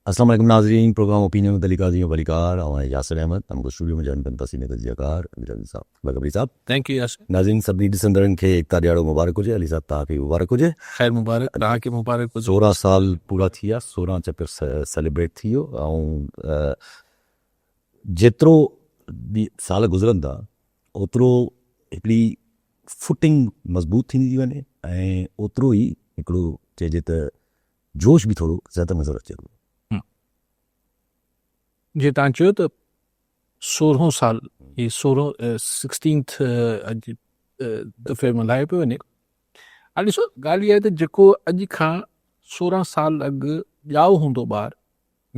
السلام عليڪم ناظرين پروگرام اوپينين with Ali قاضي ۾ ڀليڪار آئون آهيان ياسر احمد تمام کان اسٽوڊيو ۾ جوائن ڪن ٿا سينيئر تجزيه ڪار علي قاضي صاحب welcome Ali صاحب. Thank you Yasir. ناظرين سڀني ڏسندڙن کي ايڪتا ڏياڙو مبارڪ هجي علي صاحب توهان کي به مبارڪ هجي. خير مبارڪ توهان کي مبارڪ هجي. 16 سال پورا ٿي ويا 16 چيپٽر سيليبريٽ ٿي ويو ۽ جيترو سال گذرن ٿا اوترو هڪڙي فوٽنگ مضبوط ٿيندي ٿي وڃي ۽ اوترو ئي هڪڙو چئجي ته جوش به ٿورو زياده نظر اچي ٿو. جي توهان چيو ته سورهون سال هي سورهون سڪسٽينٿ اڄ دفعي ملهايو پيو وڃي. هاڻي ڏسو ڳالهه اها آهي ته جيڪو اڄ کان سورهن سال اڳ ڄائو هوندو ٻار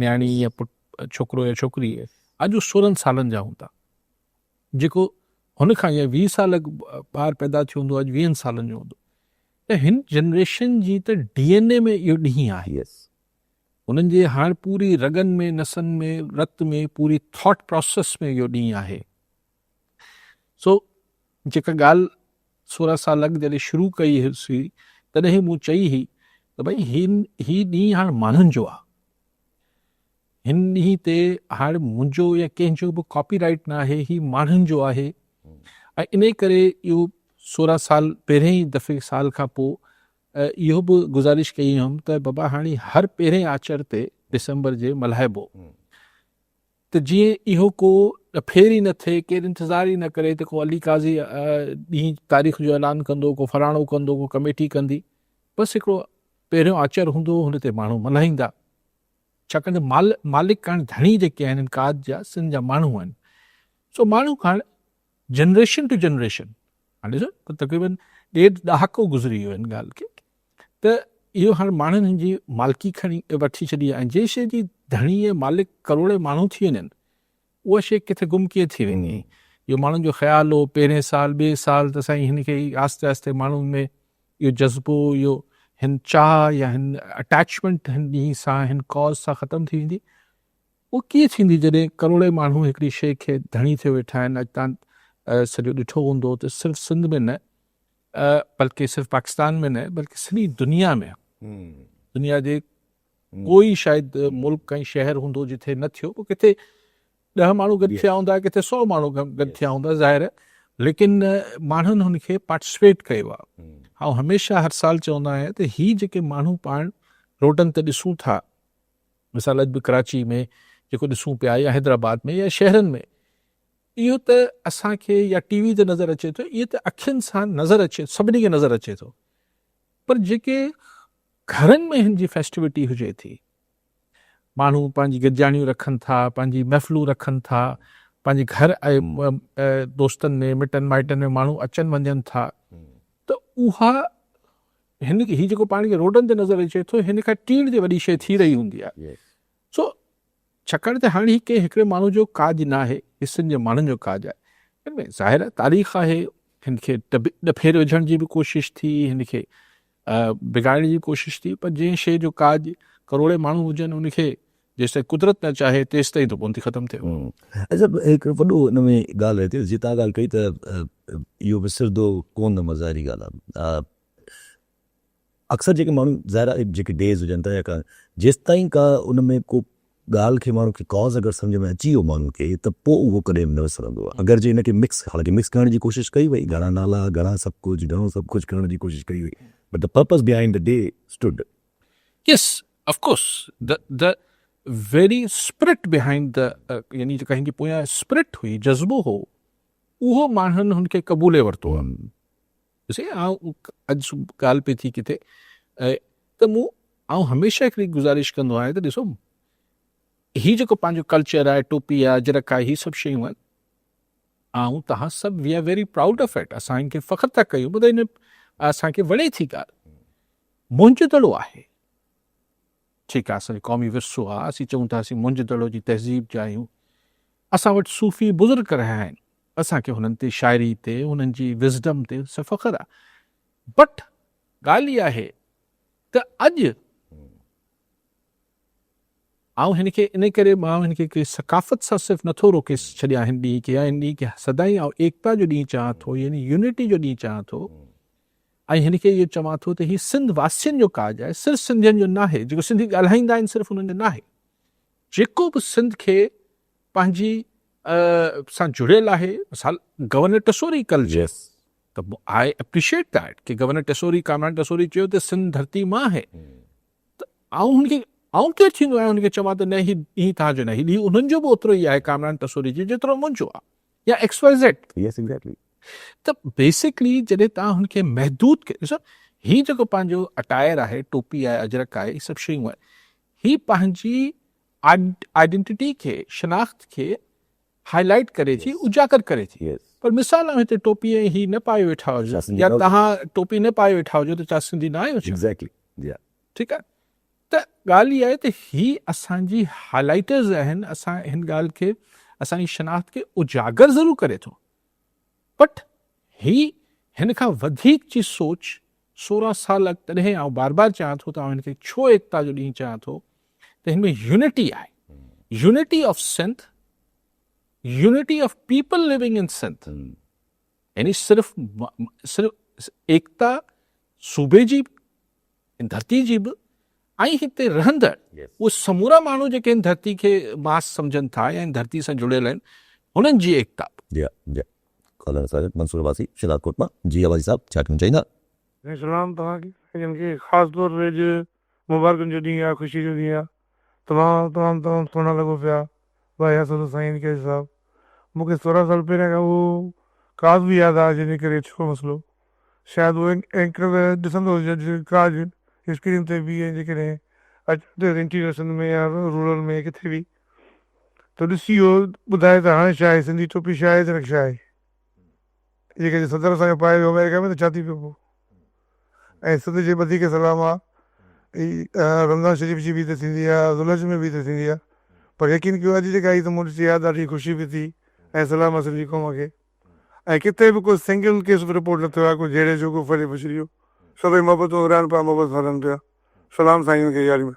نياڻي يا پٽ ڇوڪرو يا ڇوڪري اڄ هو سورهن سالن جا هوندا. جيڪو هن کان يا ويهه سال اڳ ٻار پيدا ٿيو هوندو اڄ ويهن سالن جو هوندو ته هن جنريشن جي ته ڊي اين اي ۾ اهو ڏينهن آهي. هنن جي هاڻ پوري رڳن ۾ نسن ۾ رت ۾ پوري ٿاٽ پراسيس ۾ اهو ڏينهن آهي. سو جيڪا ڳالهه سورهن سال اڳ جڏهن شروع ڪئي هئي تڏهن مون چئي هئي ته ڀئي هي ڏينهن هاڻ ماڻهن جو آهي. هن ڏينهن تي هاڻ منهنجو يا ڪنهن جو به ڪاپي رائيٽ نه آهي، هي ماڻهن جو آهي ۽ انهي ڪري اهو 16 سال پهرين ئي دفعي سال کان پوء اهو به گذارش ڪئي هيم ته بابا هاڻي هر پهرين آچر تي ڊسمبر جي ملهائبو ته جيئن اهو ڪو ڦير ئي نه ٿئي، ڪير انتظار ئي نه ڪري ته ڪو علي قاضي ڏينهن تاريخ جو اعلان ڪندو، ڪو فلاڻو ڪندو، ڪو ڪميٽي ڪندي، بس هڪڙو پهريون آچر هوندو هن تي ماڻهو ملهائيندا. ڇاڪاڻ ته مال مالڪ هاڻ ڌڻي جيڪي آهن ان ڪاج جا سنڌ جا ماڻهو آهن سو ماڻهو هاڻ جنريشن ٽو جنريشن هاڻ ڏسو ته تقريبن ڏيڍ ڏهاڪو گذري ويو ان ڳالهه کي ته اهو هاڻ ماڻهن هن جي مالڪي کڻي وٺي ڇڏي آهي ۽ جنهن شيء جي ڌڻي ۽ مالڪ ڪروڙين ماڻهو ٿي وڃن اها شيء ڪٿي گم ڪيئن ٿي ويندي اهو ماڻهن جو خيال هو پهرين سال ٻئي سال ته سائين هن کي آهستي آهستي ماڻهن ۾ اهو جذبو، اهو هن چاهه يا هن اٽيچمينٽ هن ڏينهن سان، هن ڪاز سان ختم ٿي ويندي. اهو ڪيئن ٿيندي جڏهن ڪروڙين ماڻهو هڪڙي شيء کي ڌڻي ٿيو ويٺا آهن. اڄ تان سڄو ڏٺو هوندو ته صرف سنڌ ۾ نه بلڪه صرف پاڪستان ۾ نه بلڪه سڄي دنيا ۾ دنيا جي ڪوئي شايد ملڪ ۽ شهر هوندو جتي نه ٿيو پوء ڪٿي ڏهه ماڻهو گڏ ٿيا هوندا ڪٿي سو ماڻهو گڏ ٿيا هوندا ظاهر آهي ليڪن ماڻهن هن کي پارٽيسپيٽ ڪيو آهي آئون هميشه هر سال چوندو آهيان ته هي جيڪي ماڻهو پاڻ روڊن تي ڏسون ٿا مثال اڄ به ڪراچي ۾ جيڪو ڏسون پيا يا حيدرآباد ۾ يا شهرن ۾ اهو ته اسان کي يا ٽي وي تي نظر اچي ٿو اهو ته اکين سان نظر اچي سڀني کي نظر اچي ٿو پر جيڪي گهرن ۾ هن جي فيسٽيوٽي هجي ٿي ماڻهو پنهنجي گڏجاڻيون رکن ٿا، پنهنجي محفلون رکن ٿا، پنهنجي گهر ۽ دوستن ۾ مٽن مائٽن ۾ ماڻهو اچن وڃن ٿا ته اها هن هي جيڪو پاڻ کي روڊن تي نظر اچي ٿو هن کان ٽيڙ جي وڏي شيء ٿي رهي هوندي آهي سو ڇاڪاڻ ته هاڻي هي ڪنهن هڪڙي ماڻهو جو ڪاڄ نه آهي هي سنڌ جي ماڻهن جو ڪاڄ آهي هن ۾ ظاهر آهي تاريخ آهي هن کي ڏڦير وجهڻ جي به ڪوشش ٿي هن کي بگاڙڻ جي ڪوشش ٿي پر جنهن شيء جو ڪاڄ ڪروڙين ماڻهو هجن ان کي جيستائين قدرت نه چاهي تيستائين ته ڪونه ٿي ختم ٿئي. اچا هڪ وڏو ان ۾ ڳالهه رهي ٿي جيئن توهان ڳالهه ڪئي ته اهو وسرندو ڪونه ظاهري ڳالهه آهي اڪثر جيڪي ماڻهو ظاهر آهي جيڪي ڊيز هجن ٿا يا ڪا جيستائين ڪا ان ۾ ڪو ڳالهه کي ماڻهو کي ڪاز اگر سمجهه ۾ اچي ويو ماڻهو کي ته پوء اهو ڪڏهن به نه وسرندو آهي اگر جي ان کي مڪس حالانڪه مڪس ڪرڻ جي ڪوشش ڪئي وئي گهڻا نالا گهڻا سڀ ڪجهه گهڻو سڀ ڪجهه ڪرڻ جي ڪوشش ڪئي وئي but the purpose behind the day stood. Yes of course the the very spirit behind the يعني جيڪا هن جي پويان اسپرٽ هئي جذبو هو اهو ماڻهن هن کي قبولي ورتو آهي. ڏسي آئون اڄ ڳالهه پئي ٿي ڪٿي ته مون آئون هميشه هڪڙي گذارش ڪندو آهيان ته ڏسو هي جيڪو پنهنجو ڪلچر آهي ٽوپي آهي اجرڪ آهي هي سڀ شيون آهن آئون تهان سڀ we are very proud of it اسان هن کي فخر ٿا ڪيون مطلب هن اسان کي وڻي ٿي ڳالهه منهنجو دڙو آهي ٺيڪ آهي اسان جو قومي ورثو آهي اسين چئون ٿا اسين منهنجو دڙو جي تهذيب جا آهيون اسان وٽ صوفي بزرگ رهيا آهن اسان کي هنن تي شاعري تي هنن جي وزڊم تي فخر آ بٽ ڳالهه اها آهي ته اڄ آئون هن کي ان ڪري مان هن کي ڪي ثقافت سان صرف نٿو روڪي ڇڏيان هن ڏينهن کي يا هن ڏينهن کي سدائين آئون ايڪتا جو ڏينهن چاهان ٿو يعني يونٽي جو ڏينهن چاهان ٿو ۽ هن کي اهو چوان ٿو ته هي سنڌ واسين جو ڪاڄ آهي صرف سنڌين جو ناهي جيڪو سنڌي ڳالهائيندا آهن صرف انهن جو ناهي. جيڪو به سنڌ کي پنهنجي سان جڙيل آهي مثال گورنر ٽسوري ڪل چيو ته آء اپريشيئيٽ that ڪي گورنر ٽسوري ڪامران ٽسوري چيو ته سنڌ ڌرتي مان آهي ته آئون هن کي آئون ڪير ٿيندو آهيان هن کي چوان ته نه هي ڏينهن توهان جو نه هي ڏينهن انهن جو به اوترو ئي آهي ڪامران ٽسوري جو جيترو منهنجو آهي يا X Y Z. Yes exactly. ته بيسڪلي جڏهن توهان هن کي محدود ڪري ڏسو هي جيڪو پنهنجو اٽائر آهي ٽوپي آهي اجرڪ آهي هي سڀ شيون آهن هي پنهنجي آئيڊنٽيٽي کي شناخت کي هائي لائيٽ ڪري ٿي اجاگر ڪري ٿي پر مثال اوهين هتي ٽوپي ۽ هي نه پايو ويٺا هجو يا توهان ٽوپي نه پايو ويٺا هجو ته ڇا سنڌي نه آهيو ڇا؟ ٺيڪ آهي ته ڳالهه اها آهي ته هي اسان جي هائي لائيٽرز آهن اسان هن ڳالهه کي اسان جي شناخت کي اجاگر ضرور ڪري ٿو بٽ هي هن کان وڌيڪ جي سوچ 16 سال اڳ تڏهن آئون بار بار چوان ٿو ته آئون هن کي ڇو ايڪتا جو ڏينهن چوان ٿو ته هن ۾ يونٽي آهي unity of Sindh unity of people living in Sindh يعني صرف صرف ايڪتا صوبي جي هن ڌرتي جي به ۽ هتي رهندڙ اهي سمورا ماڻهو جيڪي هن ڌرتي کي ماس سمجهن ٿا يا هن ڌرتي سان جڙيل آهن هنن جي ايڪتا به. جي جي ڪالر ساجد منصور عباسي شهداد ڪوٽ مان جي عباسي صاحب ڇا چوڻ چاهيندا. سائين سلام توهان کي سائين جن کي خاص طور تي اڄ مبارڪن جو ڏينهن آهي خوشي جو ڏينهن آهي تمام تمام تمام سهڻا لڳو پيا ڀائي حسن حسين قيس صاحب مون کي 16 سال پهريان کان اهو ڪاز به ياد آهي جنهن جي ڪري ٿيو مسئلو شايد اهو اينڪر ڏسندو هجي اڄ ڪاز اسڪرين تي به ۽ جيڪڏهن اچ ته انٽيريئر سنڌ ۾ يا رورل ۾ ڪٿي به ته ڏسي اهو ٻڌائي ته هاڻي ڇا آهي سنڌي ٽوپي ڇا آهي اجرڪ ڇا آهي جيڪڏهن صدر اسان جو پائي ويو آمريڪا ۾ ته ڇا ٿي پيو پوء ۽ سنڌ جي ٻڌي کي سلام آ رمضان شريف جي به ته ٿيندي آ ذوالحج ۾ به ته ٿيندي آ پر يقين ڪيو اڄ جيڪا عيد مون ڏٺي آ ڏاڍي خوشي به ٿي ۽ سلام آ سنڌي قوم کي ۽ ڪٿي به ڪو سنگل ڪيس به رپورٽ نه ٿيو آهي ڪو جهيڙي جو ڪو ڦري ڦشري جو سڀئي محبتون ورهائن پيا محبت سان رهن پيا سلام سائين کي ياري ۾.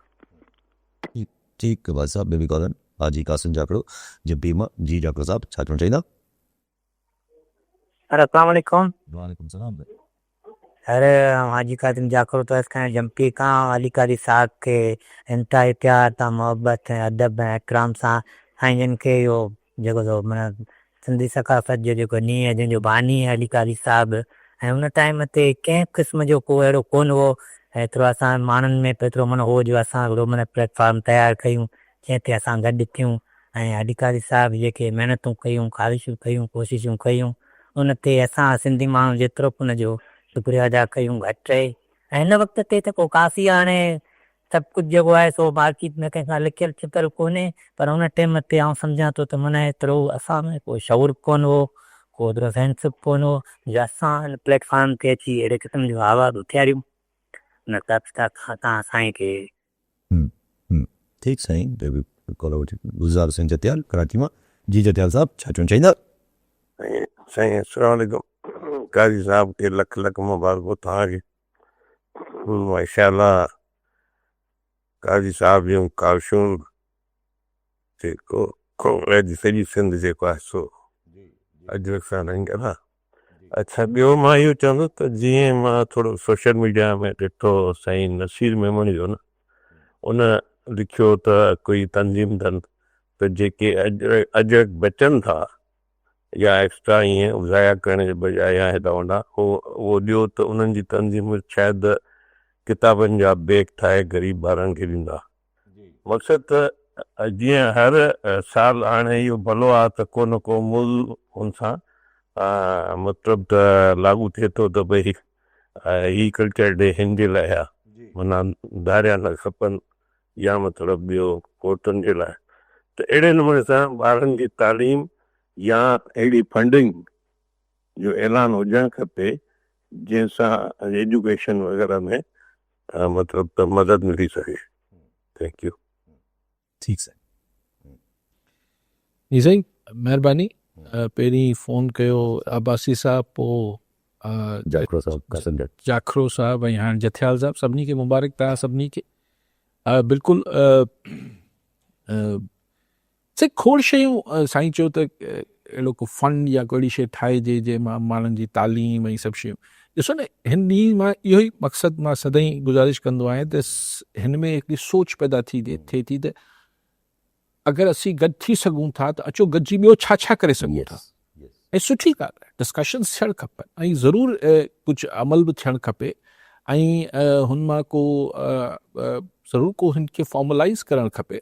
ٺيڪ ڀائي صاحب بيبي ڪالن حاجي قاسم جاکڙو جي بيما جي جاکڙو صاحب ڇا چوڻ چاهيندا. سر اسلام عليڪم. وعليڪم السلام. سر آئون حاجي قاسم جاکڙو ٿو عرض ڪيان جمپي کان علي قاري صاحب کي انتهائي پيار سان محبت ۽ ادب ۽ احترام سان سائين جن کي اهو جيڪو سو معنيٰ سنڌي ثقافت جو جيڪو نينهن آهي جنهن جو باني آهي علي قاري صاحب ۽ ان ٽائيم تي ڪنهن به قسم جو ڪو اهڙو ڪونه هو ايترو اسان ماڻهن ۾ به ايترو معنيٰ هو جو اسان هڪڙو معنيٰ پليٽ فارم تيار ڪيون جنهن تي اسان گڏ ٿيون ۽ علي قاري صاحب جيڪي محنتون ڪيون ڪاوشون ڪيون ڪوششون ڪيون ان تي اسان سنڌي ماڻهو جيترو به ان جو شڪريو ادا ڪيون گهٽ رهي ۽ هن وقت تي ته ڪو ڪافي هاڻي سڀ ڪجهه جيڪو آهي سو مارڪيٽ ۾ ڪنهن کان لڪيل ڇپيل ڪونهي پر ان ٽيم تي آئون سمجهان ٿو ته معنيٰ ايترو اسان ۾ ڪو شعور به ڪونه هو ڪو ايترو سينس به ڪونه هو جو اسان ان پليٽ فارم تي اچي اهڙي قسم جو آواز اٿياريون ان حساب سان سائين کي ٺيڪ سائين ڪالر وٺي گلزار حسين جتيال ڪراچي مان جي جتيال صاحب ڇا چوڻ چاهيندا. سائين السلام عليڪم قاضي صاحب کي لک لک مبارڪون توهان کي ماشاء الله قاضي صاحب جون ڪاوشون جيڪو اڄ سڄي سنڌ جيڪو آهي سو اجرڪ سان رنگيل آهي اڇا ٻيو مان اهو چوندس ته جيئن مان ٿورو سوشل ميڊيا ۾ ڏٺو سائين نصير ميمڻ جو نه ان لکيو ته ڪوئي تنظيم اٿن ته جيڪي اجرڪ بچن ٿا يا ايڪسٽرا ائين ضايع ڪرڻ جي بجاء يا هيڏانهن هوڏانهن اهو ڏيو ته انهن جي تنظيم شايد ڪتابن جا بيگ ٺاهي غريب ٻارن کي ڏيندا. مقصد ته جيئن هر سال هاڻي اهو ڀلو آ ته ڪو نه ڪو موضوع ان سان مطلب ته لاڳو ٿئي ٿو ته ڀئي هي ڪلچر ڊي هن جي لاء آ معنيٰ ڌاريا نه کپن يا مطلب ٻيو عورتن جي لاء ته اهڙي نموني سان ٻارن جي تعليم يا اهڙي فنڊنگ جو اعلان هجڻ کپي جنهن سان ايجوڪيشن وغيره ۾ مطلب ته مدد ملي سگهي thank you. ٺيڪ سائين. جي سائين مهرباني پهرين فون ڪيو عباسي صاحب پو جاکرو صاحب قاسم جٽ جاکرو صاحب ۽ هاڻ جٿيال صاحب سڀني کي مبارڪ تهان سڀني کي بلڪل سائين کوڙ شيون سائين چيو ته اهڙو ڪو فنڊ يا ڪو اهڙي شي ٺاهجي جنهن مان ماڻهن جي تعليم ۽ سڀ شيون ڏسو نه هن ڏينهن مان اهو ئي مقصد مان سدائين گذارش ڪندو آهيان ته هن ۾ هڪڙي سوچ پيدا ٿي ٿئي ٿي ته اگر اسين گڏ ٿي سگهون ٿا ته اچو گڏجي ٻيو ڇا ڇا ڪري سگهون ٿا ۽ سٺي ڳالهه آهي ڊسڪشنز ٿيڻ کپن ۽ ضرور ڪجهه عمل به ٿيڻ کپي ۽ هن مان ڪو ضرور ڪو هن کي فارملائز ڪرڻ کپي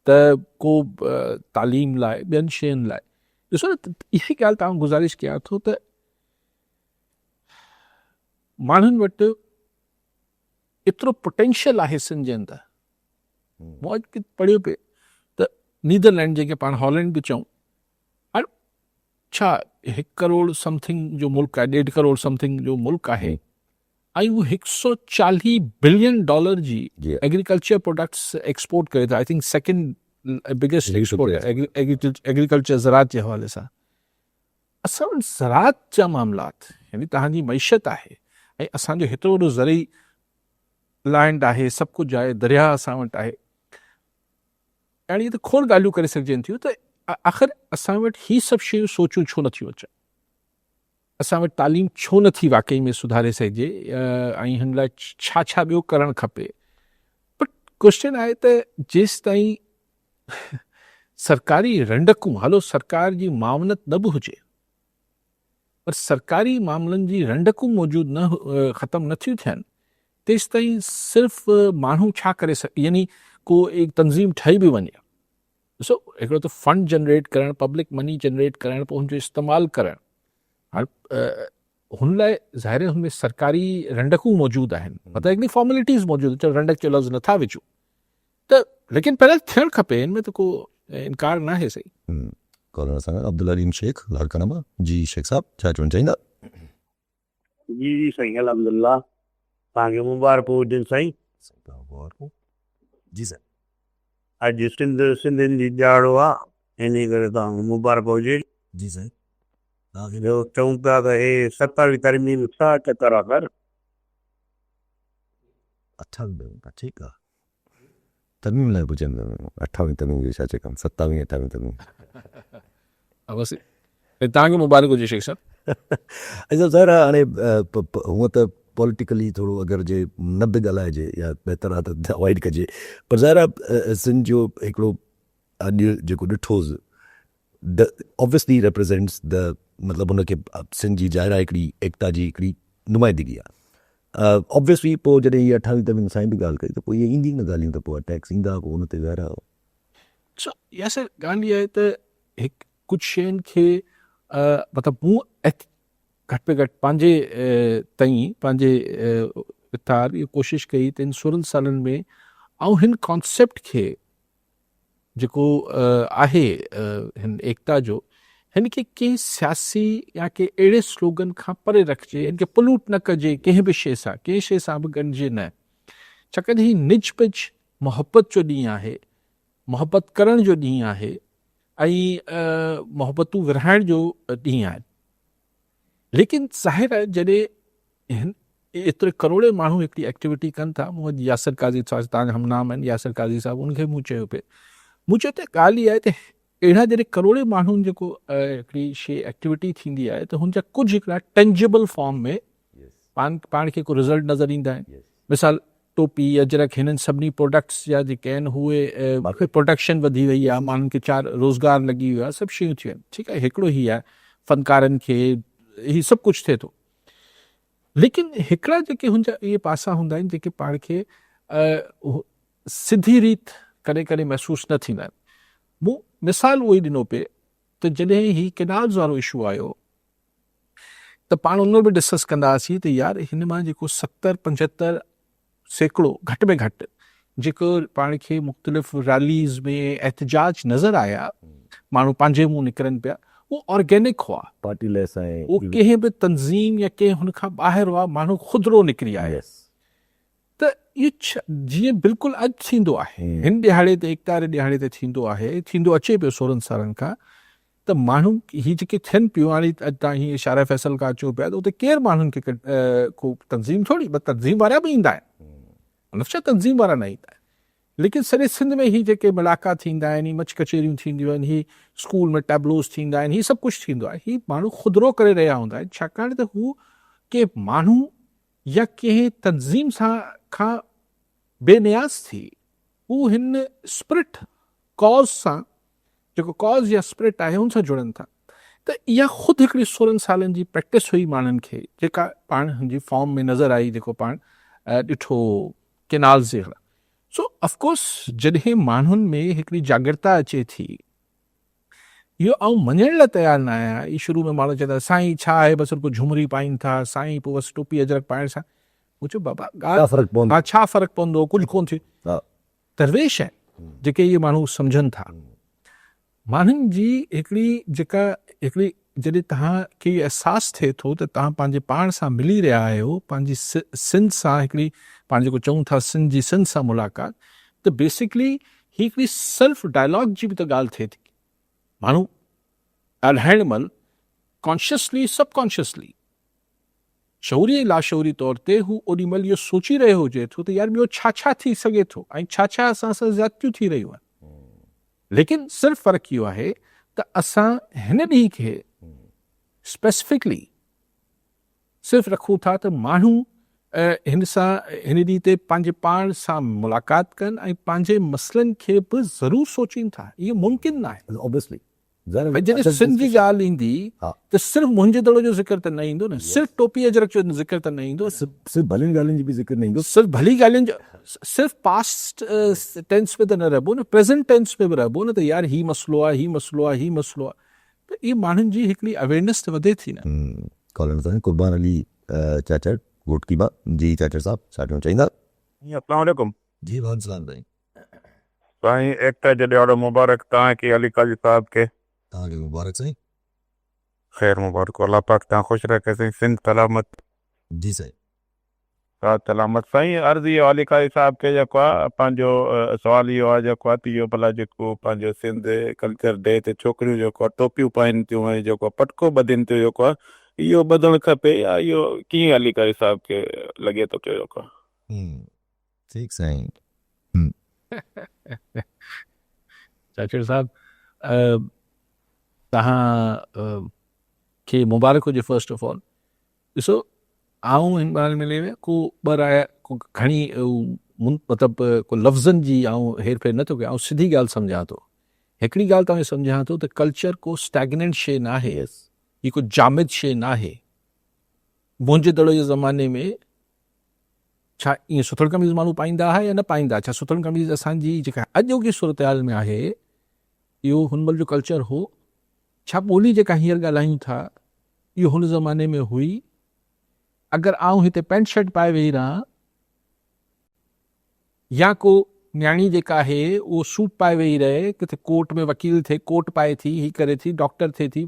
ته ڪو تعليم لاء ٻين شين لاء ڏسو نه اها ڳالهه تان گذارش ڪيان ٿو ته ماڻهن وٽ ايترو پوٽينشل آهي سنڌ جي اندر مون اڄ ڪٿي پڙهيو پئي ته نيدرلينڊ جنهن کي پاڻ هالينڊ به چئون هاڻ ڇا هڪ ڪروڙ سمٿنگ جو ملڪ آهي ڏيڍ ڪروڙ سمٿنگ جو ملڪ آهي ۽ هو 140 بلين ڊالر جي ايگريڪلچر پروڊڪٽس ايڪسپورٽ ڪري ٿو I think second biggest export agriculture زراعت جي حوالي سان اسان وٽ زراعت جا معاملات يعني توهان جي معيشت آهي ۽ اسان جو هيترو وڏو زرعي لينڊ آهي سڀ ڪجهه آهي درياهه اسان وٽ آهي يعني ته کوڙ ڳالهيون ڪري سگهجن ٿيون ته آخر اسان وٽ هي سڀ شيون سوچون ڇو نٿيون اچن اسان وٽ تعليم ڇو نٿي واقعي ۾ سڌاري سگهجي ۽ هن لاء ڇا ڇا ٻيو ڪرڻ کپي بٽ ڪوشچن آهي ته جيستائين سرڪاري رنڊڪون، هلو سرڪار جي معاونت نه به هجي پر سرڪاري معاملن جي رنڊڪون موجود نه ختم نه ٿيون ٿين تيستائين صرف ماڻهو ڇا ڪري سگهي يعني ڪو هڪ تنظيم ٺهي به وڃي ڏسو هڪڙو ته فنڊ جنريٽ ڪرڻ پبلڪ مني جنريٽ ڪرڻ پوء ان جو استعمال ڪرڻ هاڻ هن لاء ظاهر هن ۾ سرڪاري رنڊڪون موجود آهن مطلب هڪڙي فارملٽيز موجود چلو رنڊڪ جو لفظ نٿا وجهون ته ليڪن پهريان ٿيڻ کپي ان ۾ ته ڪو انڪار ناهي سائين. ڪالر اسان سان عبدالعليم شيخ لاڙڪاڻا مان جي شيخ صاحب ڇا چوڻ چاهيندا. جي جي سائين الحمدلله توهان کي مبارڪون هجن سائين. سائين توهان مبارڪون جي سائين. اڄ سنڌ سنڌين جي ڏهاڙو آ انهي ڪري توهان کي مبارڪ هجي. جي سائين توهان کي. ٻيو چئون پيا ته هي ستاويهه ترميم ڇا چڪر آ سر. اٺاويهه ٺيڪ آ. ترميم لاء پڇن ٿا اٺاويهين ترميم جو ڇا چڪم ستاويهين اٺاويهين ترميم. بس توهان کي مبارڪ هجي شيخ صاحب. اچا ظاهر آهي هاڻي هونء ته پوليٽيڪلي ٿورو اگر جي نه به ڳالهائجي يا بهتر آهي ته اوائڊ ڪجي پر ظاهر آهي سنڌ جو هڪڙو اڄ جيڪو ڏٺوز the obviously represents the مطلب ان کي سنڌ جي ظاهر آهي هڪڙي ايڪتا جي هڪڙي نمائندگي آهي آبويسلي پوء جڏهن هي اٺاويهين ترميم سائين به ڳالهه ڪئي ته پوء اهي اينديون نه ڳالهيون ته پوء اٽيڪس ايندا پوء ان تي ظاهر آهي. سو ياسر ڳالهه اها آهي ته هڪ ڪجهه شين کي مطلب مون گهٽ ۾ گهٽ پنهنجي تائين پنهنجي اتار اها ڪوشش ڪئي ته ان سورهن سالن ۾ آئون هن ڪانسيپٽ کي جيڪو آهي هن ايڪتا جو هن کي ڪنهن سياسي يا ڪنهن اهڙي سلوگن کان پري رکجي هن کي پلوٽ نه ڪجي ڪنهن به شيء سان ڪنهن شيء سان به ڳنڍجي نه ڇاڪاڻ ته هي نج پج محبت جو ڏينهن آهي محبت ڪرڻ جو ڏينهن آهي ۽ محبتون ورهائڻ جو ڏينهن آهي ليڪن ظاهر آهي جڏهن هن ايتري ڪروڙين ماڻهو هڪڙي ايڪٽيوٽي ڪن ٿا مون اڄ ياسر قاضي صاحب تان هم نام آهن ياسر قاضي صاحب ان کي مون چيو پئي مون چيو ته ڳالهه اها آهي ته اهڙا جڏهن ڪروڙين ماڻهن جيڪو هڪڙي شي ايڪٽيوٽي ٿيندي آهي ته هن جا ڪجهه هڪڙا ٽينجبل فارم ۾ پاڻ پاڻ کي ڪو رزلٽ نظر ايندا آهن مثال ٽوپي، اجرڪ هنن سڀني پروڊڪٽس جا جيڪي آهن اهي پروڊڪشن وڌي وئي آهي ماڻهن کي چار روزگار لڳي ويو آهي سڀ شيون ٿيون آهن ٺيڪ آهي هڪڙو هي آهي فنڪارن کي هي سڀ ڪجهه ٿئي ٿو ليڪن هڪڙا جيڪي هن جا اهي پاسا هوندا آهن جيڪي پاڻ کي سڌي ريت ڪڏهن ڪڏهن محسوس نه ٿيندا آهن مون مثال اهو ئي ڏنو پئي ته جڏهن هي ڪينالز وارو اشو آيو ته پاڻ ان به ڊسڪس ڪندا هئاسين ته يار هن مان جيڪو 70 75% گهٽ ۾ گهٽ جيڪو پاڻ کي مختلف ريليز ۾ احتجاج نظر آيا ماڻهو پنهنجي منهن نڪرن پيا اهو آرگينڪ هئا پارٽي ليس ۽ اهو ڪنهن به تنظيم يا ڪنهن هن کان ٻاهر هئا ماڻهو خودرو نڪري آيا ته اهو جيئن بلڪل اڄ ٿيندو آهي هن ڏهاڙي تي ايڪتا واري ڏهاڙي تي ٿيندو آهي ٿيندو اچي پيو سورهن سالن کان ته ماڻهو هي جيڪي ٿين پيون هاڻي اڄ تان هي شارع فيصل کان اچون پيا ته اتي ڪير ماڻهن کي ڪو تنظيم ٿوري بس تنظيم وارا به ايندا آهن مطلب ڇا تنظيم وارا نه ايندا آهن ليڪن سڄي سنڌ ۾ هي جيڪي ملاقا ٿيندا آهن هي مچ ڪچهريون ٿينديون آهن هي اسڪول ۾ ٽيبلوز ٿيندا آهن هي سڀ ڪجهه ٿيندو آهي هي ماڻهو خودرو ڪري رهيا هوندا آهن ڇاڪاڻ ته هو ڪنهن ماڻهو يا ڪنهن تنظيم سان کان بي نياز ٿي هو هن اسپرٽ ڪاز سان جيڪو ڪاز يا اسپرٽ آهي ان سان جڙن ٿا ته اها خود هڪڙي سورهن سالن جي پريڪٽس هئي ماڻهن کي جيڪا پاڻ هن جي فارم ۾ نظر آئي جيڪو پاڻ ڏٺو ڪينالز جي خلاف. سو آف ڪورس جڏهن ماڻهن ۾ هڪڙي جاڳرتا اچي ٿي، اهو آئون مڃڻ لاء تيار نه آهيان، هي شروع ۾ ماڻهو چوندا سائين ڇا آهي بس رڳو جهومري پائين ٿا، سائين پوء بس ٽوپي اجرڪ پائڻ سان، مون چيو بابا ڇا فرق پوندو؟ ها ڇا فرق پوندو ڪجهه ڪونه ٿيو. درويش آهن جيڪي اهي ماڻهو سمجهن ٿا. ماڻهن جي هڪڙي جيڪا هڪڙي جڏهن توهان کي اهو احساس ٿئي ٿو ته توهان پنهنجي پاڻ سان ملي رهيا آهيو، پنهنجي سنڌ سان هڪڙي پاڻ جيڪو چئون ٿا سنڌ جي سنڌ سان ملاقات ته بيسڪلي هي هڪڙي سيلف ڊائلاگ جي به ته ڳالهه ٿئي ٿي. ماڻهو ڳالهائڻ مهل ڪانشسلي سب ڪانشسلي شعوري ۽ لاشعوري طور تي هو اوڏي مهل اهو سوچي رهيو هجي ٿو ته يار ٻيو ڇا ڇا ٿي سگهي ٿو ۽ ڇا ڇا اسان سان زيادتيون ٿي رهيون آهن. ليڪن صرف فرق اهو آهي ته اسان هن ڏينهن کي اسپيسفڪلي صرف رکون ٿا ته ماڻهو هن سان هن ڏينهن تي پنهنجي پاڻ سان ملاقات ڪن ۽ پنهنجي مسئلن کي به ضرور سوچين ٿا. اهو ممڪن ناهي. Obviously. ڀئي جڏهن سنڌ جي ڳالهه ايندي ته صرف منهنجي دڙو جو ذڪر ته نه ايندو نه، صرف ٽوپي اجرڪ جو ذڪر ته نه ايندو نه. صرف ڀلين ڳالهين جو به ذڪر نه ايندو. صرف ڀلي ڳالهين جو، صرف پاسٽ ٽينس ۾ ته نه رهبو نه، پريزنٽ ٽينس ۾ به رهبو نه ته يار هي مسئلو آهي، هي مسئلو آهي، هي مسئلو آهي. ته اهي ماڻهن جي هڪڙي اويئرنيس ته وڌي ٿي نه. ڪالر سائين قربان علي چاچڙ گهوٽڪي مان جي چاچڙ صاحب ڇا چوڻ چاهيندا. السلام عليڪم. جي وعليڪم السلام سائين. سائين ايڪتا جو ڏهاڙو مبارڪ توهان کي علي قاضي صاحب کي. توهان کي به مبارڪ سائين. خير مبارڪ الله پاڪ توهان خوش رکي سائين سنڌ سلامت. جي سائين. ساٿ سلامت سائين عرض اهو علي قاضي صاحب کي جيڪو آ پنهنجو سوال اهو آ جيڪو آ ته اهو ڀلا جيڪو پنهنجو سنڌ ڪلچر ڊي تي ڇوڪريون جيڪو آ ٽوپيون پائين ٿيون ۽ جيڪو آ پٽڪو ٻڌين ٿيون جيڪو آ اهو ٻڌڻ کپي يا اهو ڪيئن علي قاضي صاحب کي لڳي ٿو پيو جيڪو آ. ٺيڪ سائين. چاچڙ صاحب توهان کي مبارڪ هجي فرسٽ آف آل ڏسو آئون هن ڳالهه ۾ ليوي ڪو ٻه راء ڪو گهڻي مطلب ڪو لفظن جي آئون هير ڦير نٿو ڪيان آئون سڌي ڳالهه سمجهان ٿو هڪڙي ڳالهه توهان سمجهان ٿو ته ڪلچر ڪو اسٽيگننٽ شي ناهي هي ڪو جامد شي ناهي منهنجي دڙو جي زماني ۾ ڇا ائين سٿڻ قميص ماڻهو پائيندا ها يا نه پائيندا ها؟ ڇا سٿڻ قميص اسان جي جيڪا اڄوڪي صورتحال ۾ آهي اهو هن مهل جو ڪلچر هو؟ ڇا ٻولي جيڪا هينئر ڳالهايون ٿا اهو هن زماني ۾ هئي؟ اگر آئون هتي پينٽ شرٽ پائي ويهي رهان يا ڪو نياڻي جيڪا آهي اهو سوٽ پائي ويهي رهي، ڪٿي ڪورٽ ۾ وڪيل ٿئي ڪوٽ پائي ٿي، هي ڪري ٿي، ڊاڪٽر ٿئي ٿي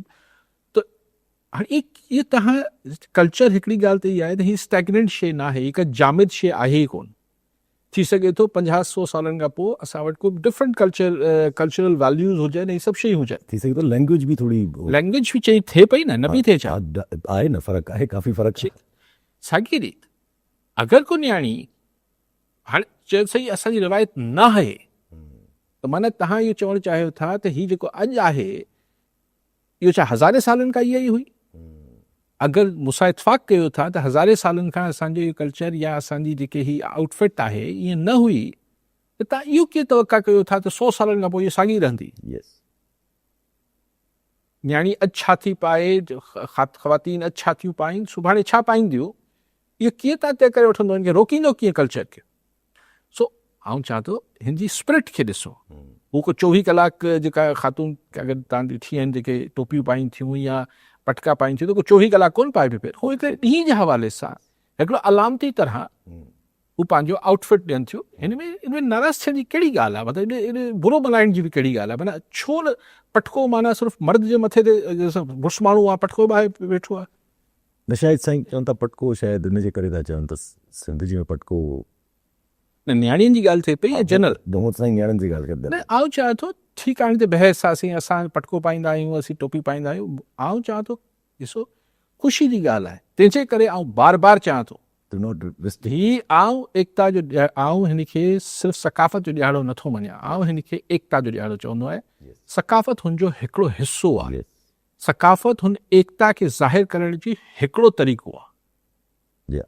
ته هاڻي اهي توهان ڪلچر هڪڙي ڳالهه ته اها آهي ته هي اسٽيگننٽ شيء ناهي، هي ڪا جامد شيء آهي ئي ڪونه. ٿي سگهي ٿو پنجاهه سو سالن کان پوء اسان وٽ ڪو ڊفرنٽ ڪلچر ڪلچرل ويليوز هجن ۽ سڀ شيون هجن. ٿي سگهي ٿو لينگويج به ٿوري. لينگويج به چينج ٿئي پئي نه، نه پئي ٿئي ڇا؟ آهي نه فرق آهي ڪافي فرق آهي. ساڳي ريت اگر ڪو نياڻي هاڻي چئي سائين اسان جي روايت ناهي ته معنيٰ توهان اهو چوڻ چاهيو ٿا ته هي جيڪو اڄ آهي اهو ڇا هزارين سالن کان اها ئي هئي؟ اگر مون سان اتفاق ڪيو ٿا ته هزارين سالن کان اسان جو اهو ڪلچر يا اسان جي جيڪي هي آئوٽ فٽ آهي ائين نه هئي ته توهان اهو ڪيئن توقع ڪيو ٿا ته سو سالن کان پوء اهو ساڳي رهندي؟ نياڻي اڄ ڇا ٿي پائي، خواتين اڄ ڇا ٿيون پائين، سڀاڻي ڇا پائينديون، اهو ڪيئن توهان طئي ڪري وٺندو، ان کي روڪيندو ڪيئن ڪلچر کي؟ سو آئون چوان ٿو هن جي اسپرٽ کي ڏسو. هو ڪو چوويهه ڪلاڪ جيڪا خاتون اگر توهان ڏٺي آهن جيڪي ٽوپيون پائين ٿيون يا پٽڪا پائين ٿيون ته ڪو چوويهه ڪلاڪ ڪونه پائي پيو ڦري. هو هڪڙي ڏينهن جي حوالي سان هڪڙو علامتي طرح هو پنهنجو آئوٽ فٽ ڏين ٿيون. هن ۾ ان ۾ ناراض ٿيڻ جي ڪهڙي ڳالهه آهي؟ مطلب ان ۾ برو ملهائڻ جي به ڪهڙي ڳالهه آهي؟ معنيٰ ڇو نه پٽڪو معنيٰ صرف مرد جي مٿي تي مڙس ماڻهو آهي پٽڪو پائي ويٺو آهي. نه شايد سائين چون ٿا پٽڪو شايد ان جي ڪري ٿا چون ته سنڌ جي ۾ پٽڪو. نه نياڻين جي ڳالهه ٿئي پئي يا جنرل؟ نه هو ته سائين نياڻين جي ڳالهه ڪري نه آئون چوان ٿو ٺيڪ آهي هاڻي ته بحث آ سائين اسان پٽڪو پائيندا آهيون اسين ٽوپي پائيندا آهيون آئون چوان ٿو ڏسو خوشي جي ڳالهه آهي تنهن جي ڪري آئون بار بار چوان ٿو Do not risk. هي آئون ايڪتا جو آئون هن کي صرف ثقافت جو ڏهاڙو نٿو مڃان آئون هن کي ايڪتا جو ڏهاڙو چوندو آهيان ثقافت هن جو هڪڙو حصو آهي ثقافت هن ايڪتا کي ظاهر ڪرڻ جي هڪڙو طريقو آهي. جي ها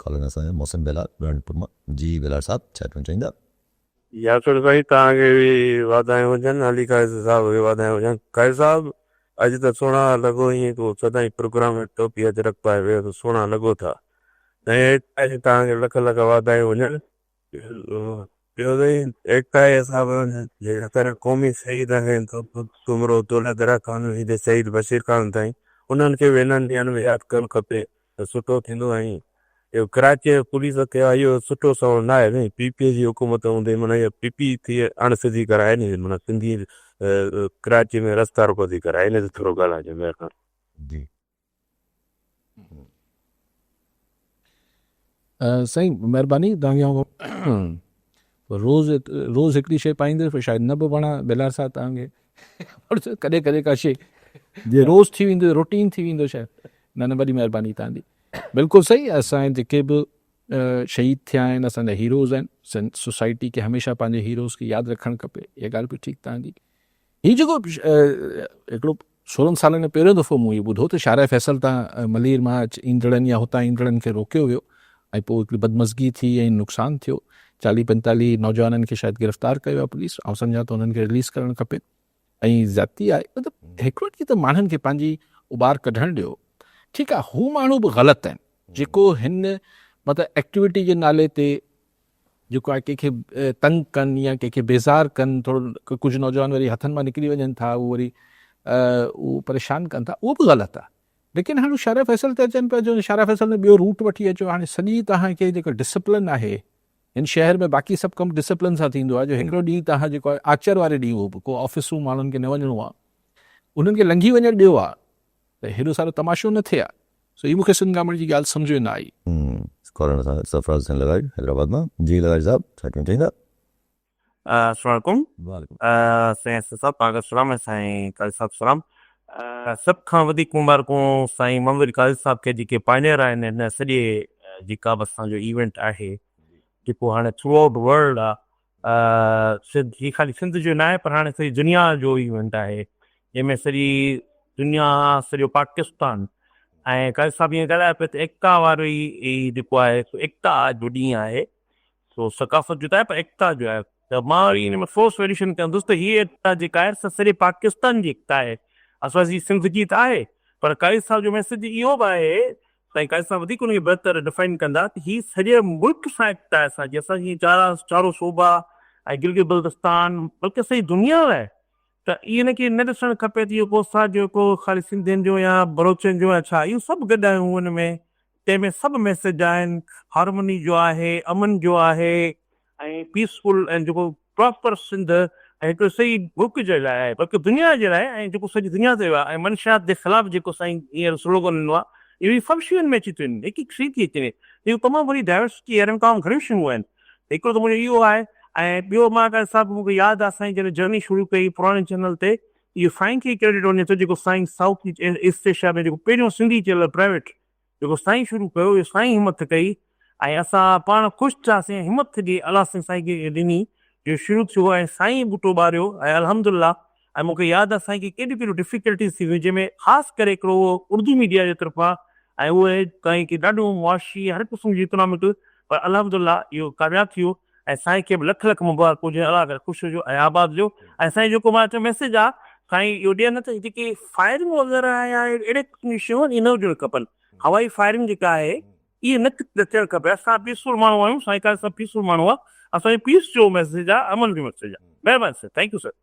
ڪالر اسان جا محسن ٻيلار برهانپور مان جي ٻيلار صاحب ڇا چوڻ چاهيندا. ياسر سائين توهان کي به واڌايون هجن علي قاضي صاحب کي واڌايون هجن قاضي صاحب اڄ ته سهڻا لڳو ائين ڪو سدائين پروگرام ۾ ٽوپي اجرڪ پائي ويو ته سهڻا لڳو ٿا سائين توهان کي لک لک واڌايون هجن ٻيو سائين ايڪتا جي حساب سان قومي شهيد آهن سومرو دولت دريا خان شهيد بشير خان تائين انهن کي به انهن ڏينهن ۾ ياد ڪرڻ کپي ته سٺو ٿيندو ۽ اهو ڪراچي جي پوليس ڪيو آهي اهو سٺو سوال نه آهي سائين پي پي جي حڪومت هوندي معنيٰ اها پي پي ٿي اڻ سڌي ڪرائي ني معنيٰ سنڌي ڪراچي ۾ رستا روڪو ٿي ڪرائي ان تي ٿورو ڳالهائجو مهرباني. جي. سائين مهرباني توهان کي آئون روز روز هڪڙي شيء پائيندس پر شايد نه به وڻان بلال صاحب توهان کي ڪڏهن ڪڏهن ڪا شيء جي روز ٿي ويندو روٽين ٿي ويندو شايد نه نه وڏي مهرباني توهان جي بلڪل صحيح اسان جيڪي به شهيد ٿيا آهن اسان جا هيروز آهن سنڌ سوسائٽي کي هميشه پنهنجي هيروز کي ياد رکڻ کپي اها ڳالهه به ٺيڪ توهان جي هي جيڪو هڪڙو سورهن سالن ۾ پهريون دفعو مون اهو ٻڌو ته شارع فيصل تان ملير مان ايندڙن يا هتان ايندڙن کي روڪيو ويو ۽ پوء هڪڙي بدمزگي ٿي ۽ نقصان ٿيو. چاليهه پنجتاليهه نوجوانن کي شايد گرفتار ڪيو آهي پوليس. آئون سمجهان ٿو انهن کي رليز ڪرڻ کپي ۽ زيادتي آهي. مطلب هڪڙو ڏينهن ته ماڻهن کي پنهنجي اٻار ڪڍڻ ڏيو. ٺيڪ آهي هو ماڻهو به غلط آهن جيڪو هن مطلب ايڪٽيوٽي جي نالي تي جيڪو آهي ڪنهن کي تنگ ڪن يا ڪنهن کي بيزار ڪن ٿورو ڪجهه نوجوان وري هٿن مان نڪري وڃن ٿا اهو وري اهو پريشان ڪن ٿا اهو به غلط آهي ليڪن هاڻي شارع فيصل تي اچن پيا جو شارع فيصل ۾ ٻيو روٽ وٺي اچو هاڻي سڄي توهان کي جيڪو ڊسپلن آهي هن شهر ۾ باقي سڀ ڪم ڊسپلن سان ٿيندو آهي جو هڪڙو ڏينهن توهان جيڪو آهي آچر واري ڏينهن اهو به ڪو آفيسون ماڻهن کي نه وڃڻو آهي انهن کي لنگهي وڃڻ ڏيو آ ته هيڏو سارو تماشو نه ٿئي آ. سو هي مون کي سنڌ گامڻ جي ڳالهه سمجهه ۾ نه آئي. ڪالر سان سرفراز حسين لغاري حيدرآباد مان جي لغاري صاحب ڇا چوڻ چاهيندا. السلام عليڪم وعليڪم. سائين اسد صاحب پاڪ السلام ۽ سائين قاضي صاحب سلام سڀ کان وڌيڪ مبارڪون سائين محمد علي قاضي صاحب کي جيڪي پائنيئر آهن هن سڄي جيڪا به اسان جو ايونٽ آهي جيڪو هاڻي ٿرو آئوٽ ورلڊ آ سنڌ هي خالي سنڌ جو ناهي پر هاڻي سڄي دنيا جو ايونٽ آهي جنهن ۾ سڄي دنيا سڄو پاڪستان ۽ قاضي صاحب ائين ڳالهايو پيو ته ايڪتا وارو ئي جيڪو آهي سو ايڪتا جو ڏينهن آهي سو ثقافت جو ته آهي پر ايڪتا جو آهي ته مان وري ان ۾ افسوس ويريشن ڪندس ته هي ايڪتا جيڪا آهي سا سڄي پاڪستان جي ايڪتا آهي اسان جي سنڌ جي ته آهي پر قاضي صاحب جو ميسج اهو به آهي سائين قاضي صاحب وڌيڪ ان کي بهتر ڊفائن ڪندا ته هي سڄي ملڪ سان ايڪتا آهي اسان جي اسان جي چارا چارو صوبا ۽ گلگت بلتستان بلڪه سڄي دنيا لاء ته ان کي نه ڏسڻ کپي ته اهو ڪو اسان جو ڪو خالي سنڌين جو يا بلوچن جو يا ڇا اهو سڀ گڏ آهيون ان ۾ تنهن ۾ سڀ ميسيج آهن هارموني جو آهي امن جو آهي ۽ پيسفل ۽ جيڪو پراپر سنڌ ۽ هڪڙو صحيح ملڪ جي لاء آهي بلڪه دنيا جي لاء ۽ جيڪو سڄي دنيا تي آهي ۽ منشيات جي خلاف جيڪو سائين هينئر سلوگن ڏنو آهي اهي سڀ شيون ان ۾ اچي ٿيون وڃن هڪ هڪ شي ٿي اچي وڃي اهو تمام وڏي ڊائيورسٽي آهي ان ۾ تمام گهڻيون شيون آهن هڪڙو ته منهنجو اهو آهي ۽ ٻيو مان قاضي صاحب مون کي ياد آهي سائين جڏهن جرني شروع ڪئي پراڻي چينل تي اهو سائين کي ئي ڪريڊٽ وڃي ٿو جيڪو سائين سائوٿ ايسٽ ايشيا ۾ جيڪو پهريون سنڌي چينل پرائيويٽ جيڪو سائين شروع ڪيو اهو سائين همٿ ڪئي ۽ اسان پاڻ خوش ٿياسين همٿ جي الله سائين سائين کي ڏني جو شروع ٿيو ۽ سائين ٻوٽو ٻاريو ۽ الحمدلله ۽ مون کي ياد آهي سائين کي ڪيڏيون ڪيڏيون ڊفيڪلٽيز ٿي ويون جنهن ۾ خاص ڪري هڪڙو اهو اردو ميڊيا جي طرفان ۽ اهي سائين کي ڏاڍو معاشي هر قسم جي اڪنامڪل پر الحمدلله اهو ڪامياب ٿي ويو ۽ سائين کي به لک لک مبارڪ هجي الله ڪري خوش هجو ۽ آباد هجو ۽ سائين جيڪو مان چيو ميسيج آ سائين اهو ڏين ته جيڪي فائرنگ وغيره يا اهڙي قسم جون شيون اهي نه هجڻ کپن هوائي فائرنگ جيڪا آهي اهي نه ٿيڻ کپي اسان پيسفل ماڻهو آهيون سائين قاضي صاحب پيسفل ماڻهو آ اسان جو پيس جو ميسيج آ امن جو ميسيج آ مهرباني سر thank you sir.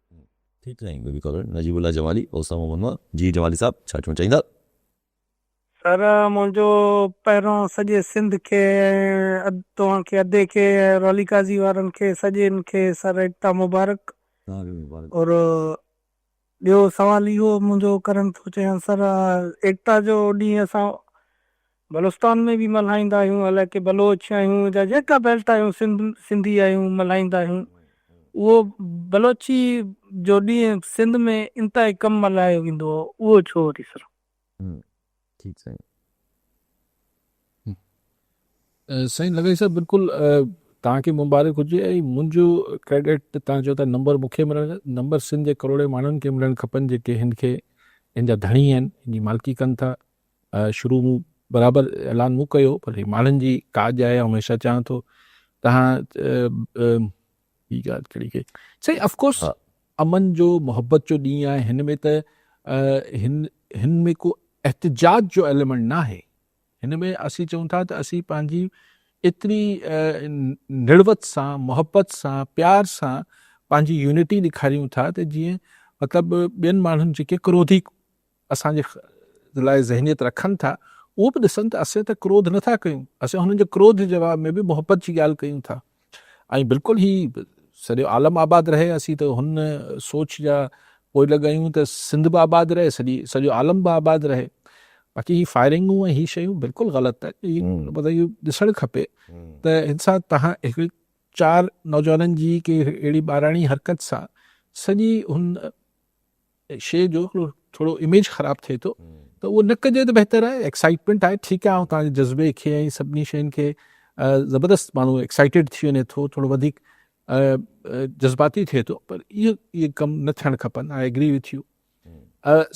ٺيڪ سائين بيبي ڪالر نجيب الله جمالي اوسامه محمد جي جمالي صاحب ڇا چوڻ چاهيندا. سر منهنجو پهريون سڄي سنڌ کي ۽ توهان کي ادي کي ۽ رولي قاضي وارن کي سڄين کي سر ايڪتا مبارڪ اور ٻيو سوال اهو منهنجو ڪرڻ ٿو چاهيان سر ايڪتا جو ڏينهن اسان بلوچستان ۾ به ملهائيندا آهيون حالانڪه بلوچ آهيون يا جيڪا بيلٽ آهيون سنڌ سنڌي آهيون ملهائيندا آهيون اهو بلوچي جو ڏينهن سنڌ ۾ انتهائي ڪم ملهايو ويندو اهو ڇو وري سر. ٺيڪ سائين. سائين لغاري صاحب بلڪل توهان کي مبارڪ هجي ۽ منهنجو ڪريڊٽ توهان چئو ٿا نمبر مون کي ملڻ نمبر سنڌ جي ڪروڙين ماڻهن کي ملڻ کپن جيڪي هن کي هن جا ڌڻي آهن هن جي مالڪي ڪن ٿا شروع مون برابر اعلان مون ڪيو پر هي ماڻهن جي ڪاڄ آهي آئون هميشه چاهان ٿو توهان ٻي ڳالهه ڪهڙي ڪئي سائين آف ڪورس امن جو محبت جو ڏينهن آهي هن ۾ ته هن هن ۾ ڪو احتجاج جو ايليمينٽ ناهي هن ۾ اسين چئون ٿا ته اسين پنهنجي ايتري نڙوت سان محبت سان پيار سان پنهنجي يونٽي ڏيکاريون ٿا ته جيئن مطلب ٻين ماڻهن جيڪي ڪروڌي اسان جي لاء ذهنيت رکن ٿا اهو به ڏسن ته اسين ته ڪروڌ نه ٿا ڪيون اسين هنن جي ڪروڌ جي جواب ۾ به محبت جي ڳالهه ڪيون ٿا ۽ بلڪل هي سڄو عالم آباد رهي اسين ته هن سوچ جا پوء لڳ آهيون ته سنڌ به آباد رهي سڄي سڄو عالم به آباد رهي باقي هي فائرنگون ۽ هي شيون بلڪل غلط آهي هي مطلب اهو ڏسڻ کپي ته هن سان تهان هڪ چار نوجوانن جي ڪي اهڙي ٻاراڻي حرڪت سان سڄي هن شيء جو هڪڙو ٿورو اميج خراب ٿئي ٿو ته اهو نه ڪجي ته بهتر آهي ايڪسائٽمينٽ آهي ٺيڪ آهي آئون توهان جي جذبي کي ۽ سڀني شين کي زبردست ماڻهو ايڪسائٽيڊ ٿي وڃي ٿو ٿورو وڌيڪ جذباتي ٿئي ٿو پر اهو اهي ڪم نه ٿيڻ کپن I agree with you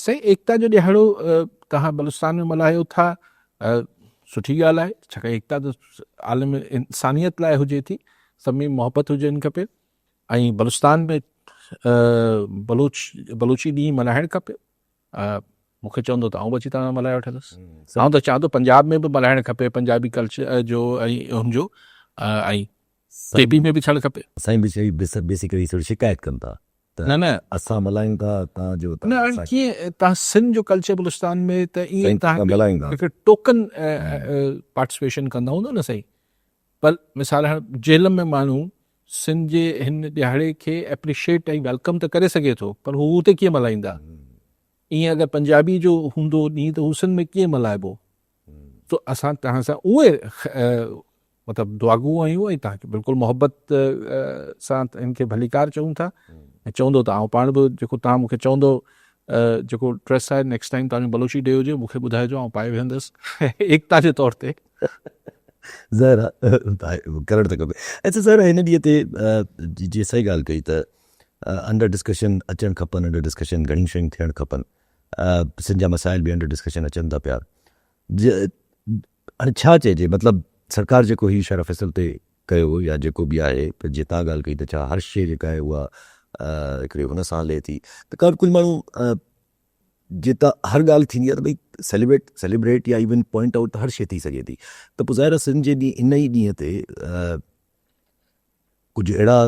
سائين ايڪتا جو ڏهاڙو توهان بلوچستان ۾ ملهايو ٿا سٺي ڳالهه آهي ڇاڪاڻ ايڪتا ته عالم انسانيت لاء هجي ٿي سڀني محبت هجن کپي ۽ بلوچستان ۾ بلوچ بلوچي ڏينهن ملهائڻ کپي مون کي چوندو ته آئون به اچي توهان ملهائي وٺندس آئون ته چوان ٿو پنجاب ۾ به ملهائڻ کپي پنجابي ڪلچر جو ۽ ان جو ۽ ڪي پي ۾ به ٿيڻ کپي. سائين بيسيڪلي ٿوري شڪايت ڪن ٿا ته نه نه اسان ملهايون ٿا تان جو نه هاڻي ڪيئن تان سنڌ جو ڪلچر بلوچستان ۾ ته ائين تان ملهائيندا هڪ ٽوڪن پارٽيسپيشن ڪندا هوندا نه سائين پر مثال هاڻ جهلم ۾ ماڻهو سنڌ جي هن ڏهاڙي کي اپريشيٽ ۽ welcome ته ڪري سگهي ٿو پر هو اتي ڪيئن ملهائيندا؟ ائين اگر پنجابي جو هوندو ڏينهن ته هو سنڌ ۾ ڪيئن ملهائبو؟ سو اسان توهان سان اهي مطلب دعاگو آهيون ۽ توهان کي بلڪل محبت سان هن کي ڀليڪار چئون ٿا ۽ چوندو ته آئون پاڻ به جيڪو توهان مون کي چوندو جيڪو ڊريس آهي نيڪسٽ ٽائيم توهان جو بلوچي ڊي هجي مون کي ٻڌائجو آئون پائي ويهندس ايڪتا جي طور تي. ظاهر آهي ڪرڻ ته کپي. اڇا سر هن ڏينهن تي جي صحيح ڳالهه ڪئي ته انڊر ڊسڪشن اچڻ کپن انڊر ڊسڪشن گهڻيون شيون ٿيڻ کپن سنڌ جا مسائل به انڊر ڊسڪشن اچن ٿا پيا هاڻي ڇا چئجي مطلب سرڪار جيڪو هي شرح فيصل تي ڪيو يا جيڪو به آهي پر جي تان ڳالهه ڪئي ته ڇا هر شيء جيڪا آهي اها هڪڙي هن سان هلي ٿي ته ڪجهه ماڻهو جي ته هر ڳالهه ٿيندي آهي ته ڀئي سيليبريٽ سيليبريٽ يا ايون پوائنٽ آئوٽ ته هر شيء ٿي سگهي ٿي ته پوء ظاهر آهي سنڌ جي ڏينهن ان ئي ڏينهن تي ڪجهه اهڙا